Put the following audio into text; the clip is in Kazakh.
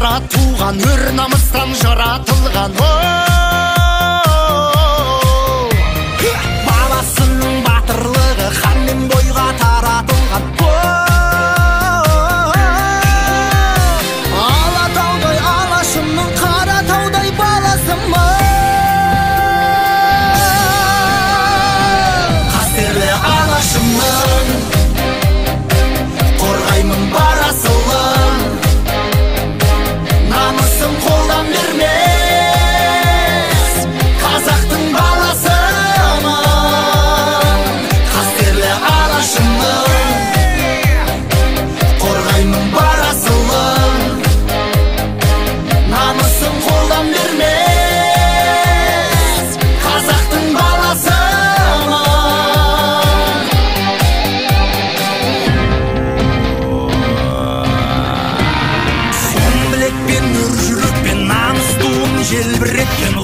қара туған, өр намыстан жаратылған. Баласының батырлығы ханмен бойға таратылған. Алатаудай алашымның Қаратаудай баласымын. Қастерлі алашымның, қорғаймын бар асылын. Намысым қолдан бермес, қазақтың баласымын. Қастерлі алашымның, қорғаймын бар асылын. Намысым қолдан бермес, қазақтың баласымын. Сом білекпен, өр жүрекпен, намыс туын желбіреткен.